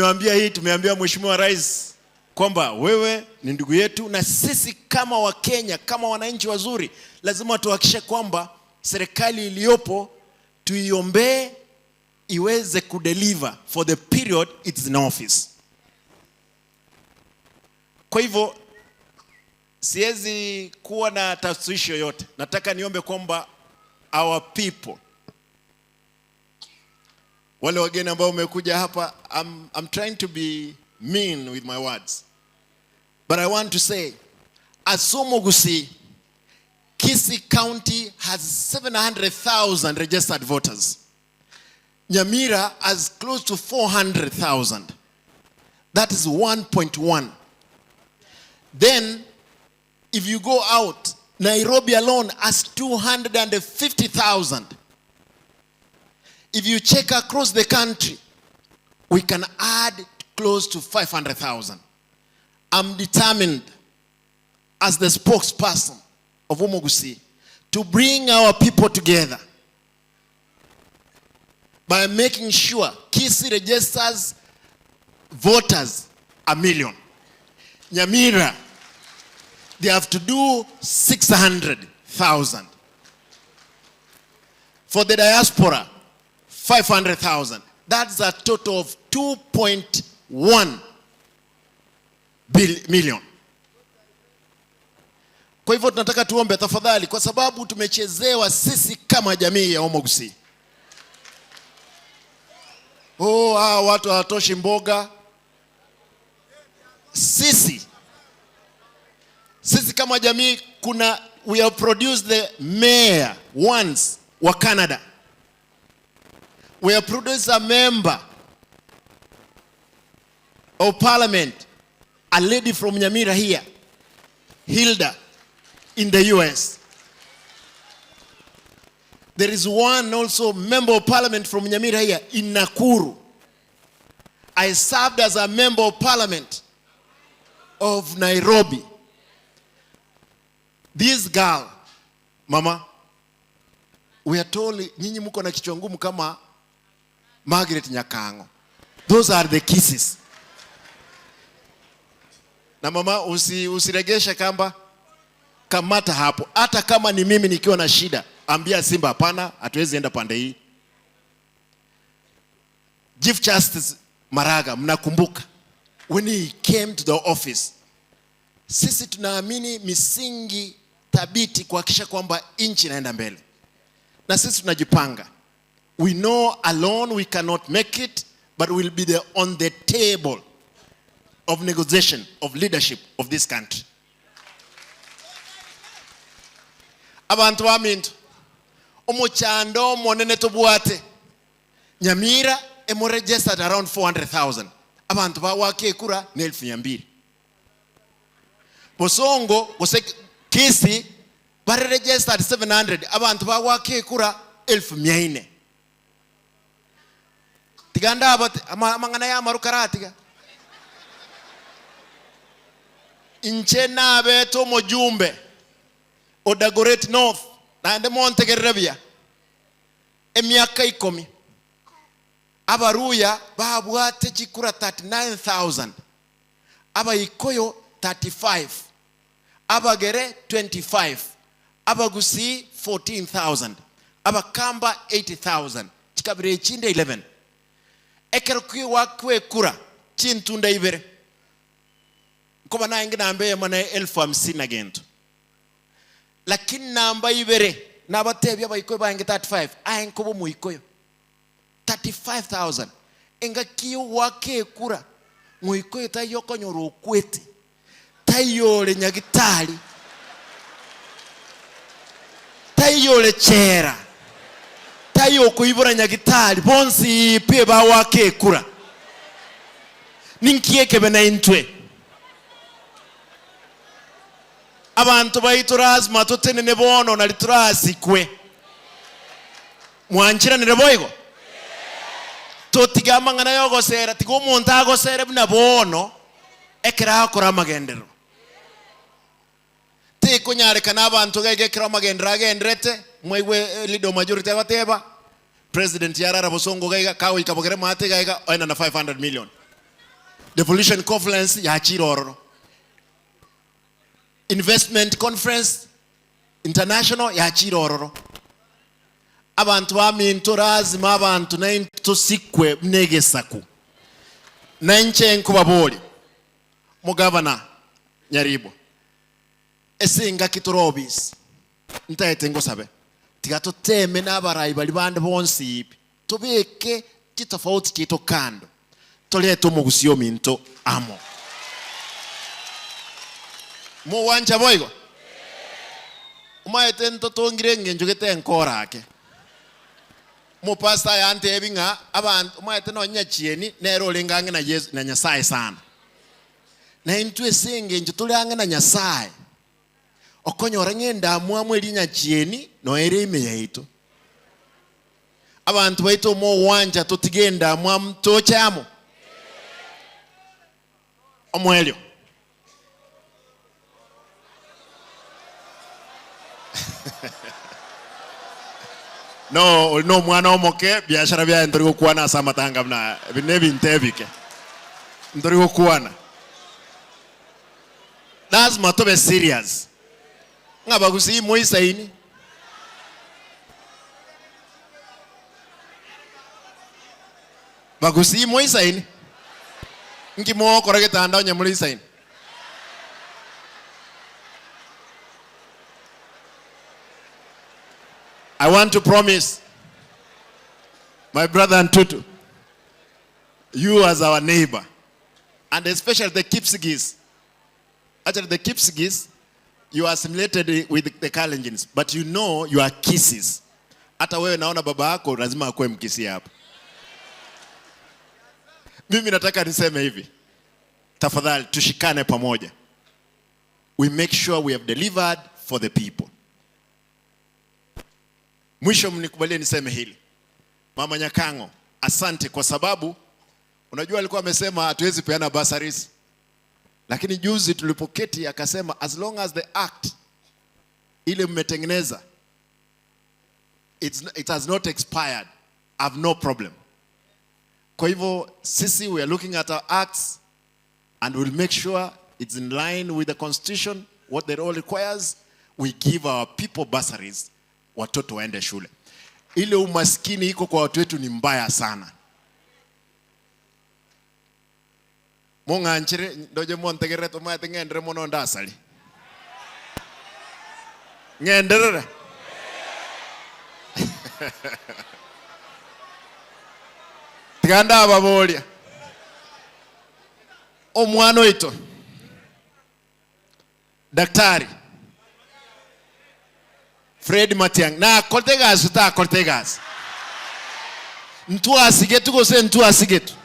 Tumewaambia hii, tumeambia Mheshimiwa Rais kwamba wewe ni ndugu yetu, na sisi kama Wakenya, kama wananchi wazuri, lazima tuhakikishe kwamba serikali iliyopo tuiombee iweze kudeliver for the period it's in office. Kwa hivyo siwezi kuwa na taswishi yoyote. Nataka niombe kwamba our people, wale wageni ambao wamekuja hapa, I'm trying to be mean with my words but I want to say ase Omogusii, Kisii County has 700,000 registered voters. Nyamira has close to 400,000. That is 1.1. Then if you go out, Nairobi alone has 250,000. If you check across the country, we can add close to 500,000. I'm determined as the spokesperson of Omogusii to bring our people together by making sure Kisii registers voters a million. Nyamira, they have to do 600,000. For the diaspora, 500,000. That's a total of 2.1 million. Kwa hivyo tunataka tuombe tafadhali, kwa sababu tumechezewa sisi kama jamii ya Omogusii. Oh, hawa watu hawatoshi mboga. Sisi kama jamii kuna we have produced the mayor once wa Canada. We have produced a member of parliament, a lady from Nyamira here, Hilda, in the US. There is one also member of parliament from Nyamira here in Nakuru. I served as a member of parliament of Nairobi. This girl, mama, we are told nyinyi mko na kichwa ngumu kama Margaret Nyakango. Those are the Kisiis. Na mama usiregeshe kamba, kamata hapo. Hata kama ni mimi nikiwa na shida, ambia Simba hapana, hatuwezi enda pande hii. Chief Justice Maraga, mnakumbuka when he came to the office, sisi tunaamini misingi thabiti kuhakikisha kwamba nchi inaenda mbele, na sisi tunajipanga. We know alone we cannot make it, but we'll be there on the table of negotiation of leadership of this country. Abanto baminto, omochando omonene tobwate, Nyamira emo registered around 400,000. Abanto bagoaka ekura ne elfu mia mbili. Bosongo gose Kisii bare registered 700, abanto bagoaka ekura elfu mia ine. Tiga ndabate amang'ana y'amaru karatiga. Inche nabete omojumbe o Dagoretti North, naende montegerere buya, emiaka ikomi. Abaruya babwate chikura 39,000, Abaikoyo 35, Abagere 25, Abagusii 14,000, Abakamba 80,000, chikabira echinde 11. Ekero kwekura chintunda ibere, nkoba naenge namba eyemo na elfu hamsini na gento. Lakini namba ibere nabatebie Abaikoyo baenge 35, aye nkoba Omoikoyo. 35,000 engaki y'ogoaka ekura, ng'oikoyo taiyo okonyora okwete, taiyo ore nyagitari, taiyo ore chela, taiyo okoibora nyagitari, bonsi pi bagoaka ekura. Ninki ekebe naintwe? Abanto baito lasima totenene bono nari torasikwe. Mwancheranire boigo? Totige amang'ana y'ogosera, tiga omonto agosere buna bono ekero agokora amagenderero. Tikonyarekana abanto gaiga ekero amagenderero agenderete, mwaigwe leader of majority agoteba, President yarara bosongo gaiga, kagoika bogere maate gaiga, oenana 500 million. Devolution Conference yachire ororo. Investment Conference International yachire ororo. Abanto baminto lazima abanto naintwe tosikwe buna egesaku. Na inche nkobaboria, Omogavana Nyaribo, ase engaki tore obisi, ntaete ngosabe, tiga toteme na abarai baria bande bonsi pi, tobeke chitofauti chiaito kando, torete omogusii ominto amo. Mogwancha boigo? Omaete ntotongire engencho gete enkora ake. Omopastor ayantebi ng'a abanto, omaete nonye nyachieni nere orenge ang'e na Yeso na Nyasaye sana. Na intwe ase engencho tore ang'e na Nyasaye, okonyora ng'a endamwamu eria nyachieni noyo ere ime yaito. Abanto baito mogwancha totige endamwamu toche amo? Omoerio. No, ori nomwana omoke, biashara biaye ntori gokwana ase amatanga buna aya. Ebi nebinto ebike. Ntori gokwana. Lazima tobe serious. Ng'a bagusii moisaini. Bagusii moisaini. Nki mogokora getanda onye more isaini? I want to promise my brother Ntutu, you as our neighbor, and especially the Kipsigis, Actually the Kipsigis you are assimilated with the Kalenjins but you know you are Kisis. Hata wewe naona baba yako lazima akuwe Mkisii hapo. Mimi nataka niseme hivi, tafadhali tushikane pamoja, we make sure we have delivered for the people. Mwisho mnikubalie niseme hili, Mama Nyakang'o, asante kwa sababu unajua alikuwa amesema hatuwezi peana bursaries Lakini juzi tulipoketi akasema as long as the act ile mmetengeneza it has not expired, I have no problem. Kwa hivyo sisi we are looking at our acts and we'll make sure it's in line with the constitution, what the law requires. We give our people bursaries, watoto waende shule. Ile umaskini iko kwa watu wetu ni mbaya sana. Mong'anchere, ndoche montegerere tomaete ng'enderere mono ndasari. Ng'enderere. Tiga ndababoria, omwana oito, Daktari Fred Matiang'i nakorete egasi gose takorete egasi? Ntwasigetwe gose ntwasigetwe?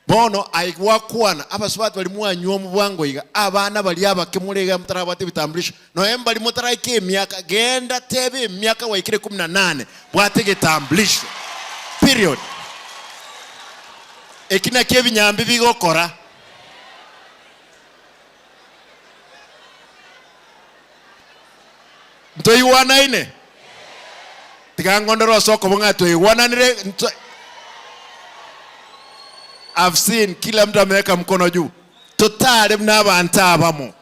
Bono aye gwakwana abasubati baria mwanywa bwango iga, abana baria abake more iga motarabwate ebitambulisho, nonya mbaria motaraika emiaka, genda teba emiaka gwaikire kumi na nane, bwata egetambulisho. Period. Eki nakio ebinyambi bigokora. Ntoigwanaine? Tiga ngondore ase okobo ng'a twaigwananire nto I've seen kila mtu ameweka mkono juu. Totare buna abanto abamo.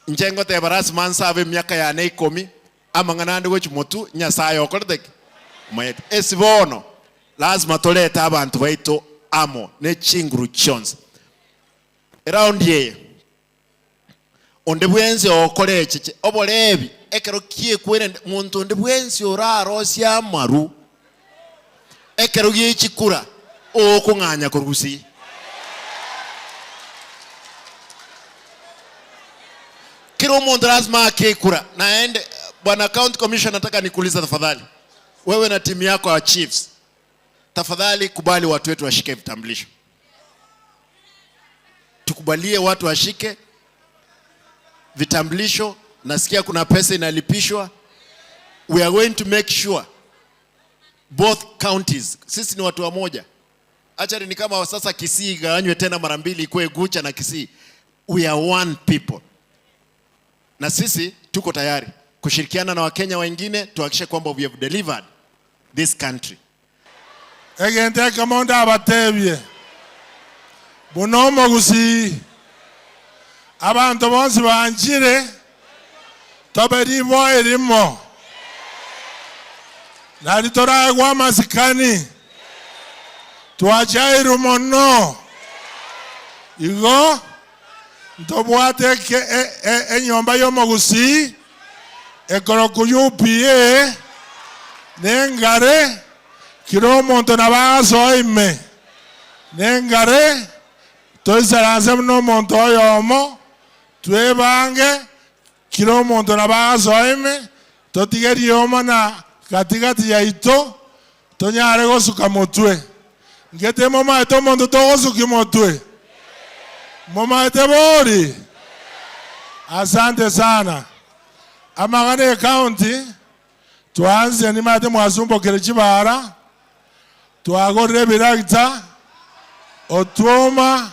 Inche ngoteba lasima nsabe emiaka yane ikomi, amang'ana ande gochia motwe, Nyasaye okorete ki? Omanyete. Ase bono, lasima torete abanto baito amo ne chinguru chionsi. Eraundi eye, onde bwensi ogokora echeche, oborebi, ekero kiekwerende, monto onde bwensi orarosie amaru ekero gie chikura, okong'anya korwa gusii. Kera omonto lazima aake ekura. Naende, Bwana County Commissioner, nataka nikuulize tafadhali, wewe na timu yako ya chiefs, tafadhali kubali watu wetu washike vitambulisho. Tukubalie watu washike vitambulisho. Nasikia kuna pesa inalipishwa. We are going to make sure both counties, sisi ni watu wamoja. Actually ni kama sasa Kisii igawanywe tena mara mbili ikuwe Gucha na Kisii. We are one people. Na sisi tuko tayari kushirikiana na Wakenya wengine tuhakikishe kwamba we have delivered this country. Egento ekemo ndabatebie, buna omogusii, abanto bonsi banchire, tobe riboa erimo, nari toraegwe amasikani, twachairwe mono. Igo ntobwate enyomba y'omogusii ekorokwa UPA, nengare. Kera omonto nabo agasoa ime nengare, toisaranse buna omonto oyomo, twebange, kera omonto nabo agasoa ime, totige rioma na gati-gati yaito, tonyare gosuka motwe. Inche timomaete omonto togosukia motwe? Momaete bori? Asante sana. Amang'ana ecounty. Twanse nimanyete mwasumbokire chibara, twagorire ebiragita, otwoma,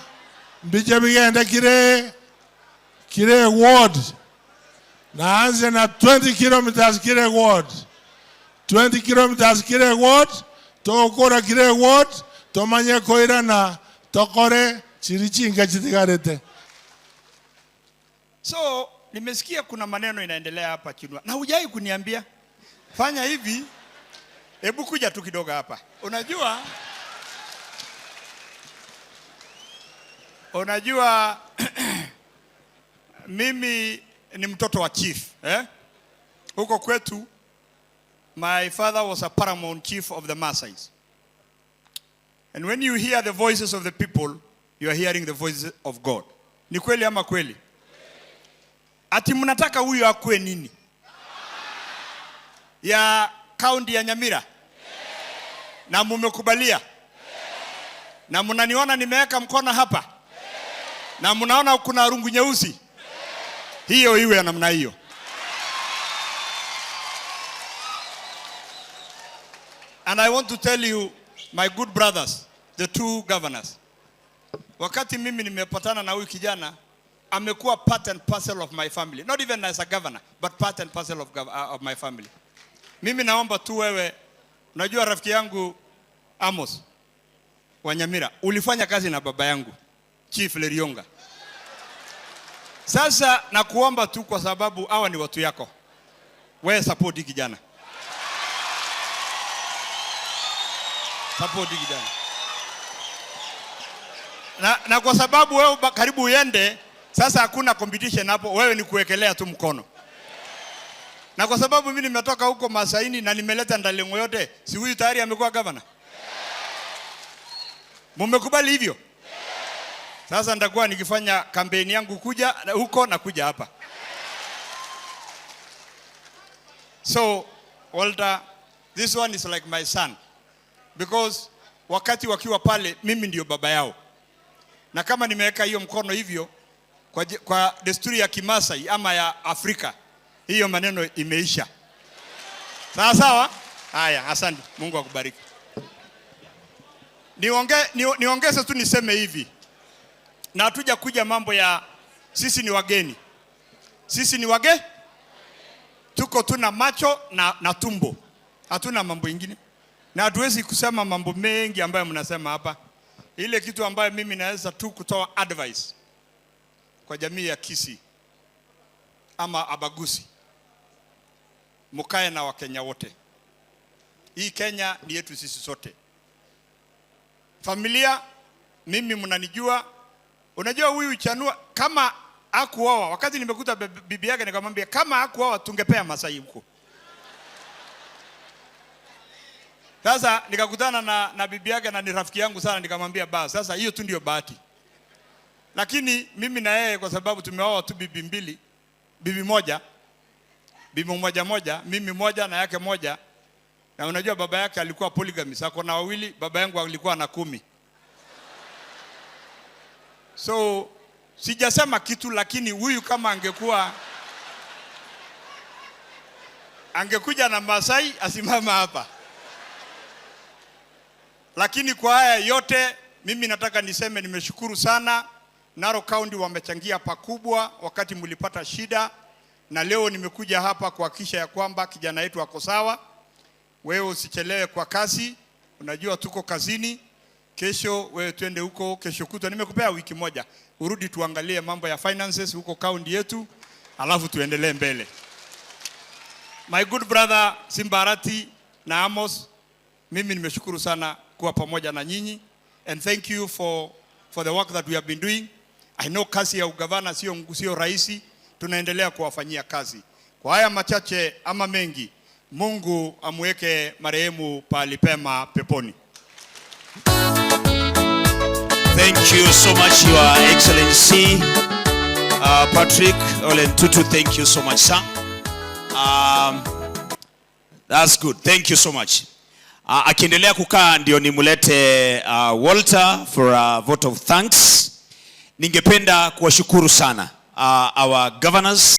mbiche bigende kire kire eward, naanse na 20 kilometers kire eward, 20 kilometers kire eward, togokora kire eward, tomanye koirana tokore chiria chinke chitigarete. So nimesikia kuna maneno inaendelea hapa Chinua, na hujai kuniambia. Fanya hivi, hebu kuja tu kidogo hapa. Unajua, unajua mimi ni mtoto wa chief eh? Huko kwetu my father was a paramount chief of the Maasais. And when you hear the voices of the people, you are hearing the voices of God. Ni kweli ama kweli? Ati mnataka huyu akue nini? Ya kaunti ya Nyamira? Na mumekubalia? Na mnaniona nimeweka mkono hapa? Na mnaona kuna rungu nyeusi? Hiyo iwe ya namna hiyo. And I want to tell you my good brothers, the two governors. Wakati mimi nimepatana na huyu kijana amekuwa part and parcel of my family. Not even as a governor, but part and parcel of, of my family. Mimi naomba tu wewe, unajua rafiki yangu Amos Wanyamira, ulifanya kazi na baba yangu Chief Lerionga. Sasa nakuomba tu kwa sababu hawa ni watu yako. Wewe support hii kijana. Support hii kijana. Na, na kwa sababu wewe karibu uende, sasa hakuna competition hapo, wewe ni kuwekelea tu mkono. Na kwa sababu mimi nimetoka huko Masaini na nimeleta Ndalengo yote, si huyu tayari amekuwa governor? Mumekubali hivyo? Sasa nitakuwa nikifanya kampeni yangu kuja huko na kuja hapa. So Walter, this one is like my son because wakati wakiwa pale mimi ndio baba yao, na kama nimeweka hiyo mkono hivyo kwa, kwa desturi ya Kimasai ama ya Afrika, hiyo maneno imeisha. Sawa sawa. Haya, asante. Mungu akubariki. Niongeze ni, tu niseme hivi, na hatuja kuja mambo ya sisi ni wageni, sisi ni wage, tuko tuna macho na, na tumbo, hatuna mambo ingine, na hatuwezi kusema mambo mengi ambayo mnasema hapa. Ile kitu ambayo mimi naweza tu kutoa advice kwa jamii ya Kisii ama Abagusi, mkae na Wakenya wote. Hii Kenya ni yetu sisi sote. Familia, mimi mnanijua. Unajua huyu Chanua kama hakuoa, wakati nimekuta bibi yake nikamwambia kama hakuoa tungepea Masai huko. Sasa nikakutana na, na bibi yake na ni rafiki yangu sana, nikamwambia basi sasa hiyo tu ndio bahati. Lakini mimi na yeye kwa sababu tumeoa tu bibi mbili, bibi moja, bibi moja moja, mimi moja na yake moja. Na unajua baba yake alikuwa polygamist, ako na wawili, baba yangu alikuwa na 10. So sijasema kitu, lakini huyu kama angekuwa angekuja na Masai asimama hapa. Lakini kwa haya yote mimi nataka niseme nimeshukuru sana. Narok County wamechangia pakubwa wakati mlipata shida, na leo nimekuja hapa kuhakikisha ya kwamba kijana yetu ako sawa. Wewe usichelewe kwa kasi, Unajua tuko kazini. Kesho wewe twende huko, kesho kutwa nimekupea wiki moja, urudi tuangalie mambo ya finances huko kaunti yetu, alafu tuendelee mbele. My good brother Simbarati na Amos, mimi nimeshukuru sana kuwa pamoja na nyinyi and thank you for the work that we have been doing. I know kazi ya ugavana sio rahisi, tunaendelea kuwafanyia kazi. Kwa haya machache ama mengi, Mungu amweke marehemu pahali pema peponi. Thank you so much, Your Excellency Patrick Ole Ntutu. Thank you so much, sir. That's good. Thank you so much. Akiendelea kukaa ndio nimlete Walter for a vote of thanks. Ningependa kuwashukuru sana our governors.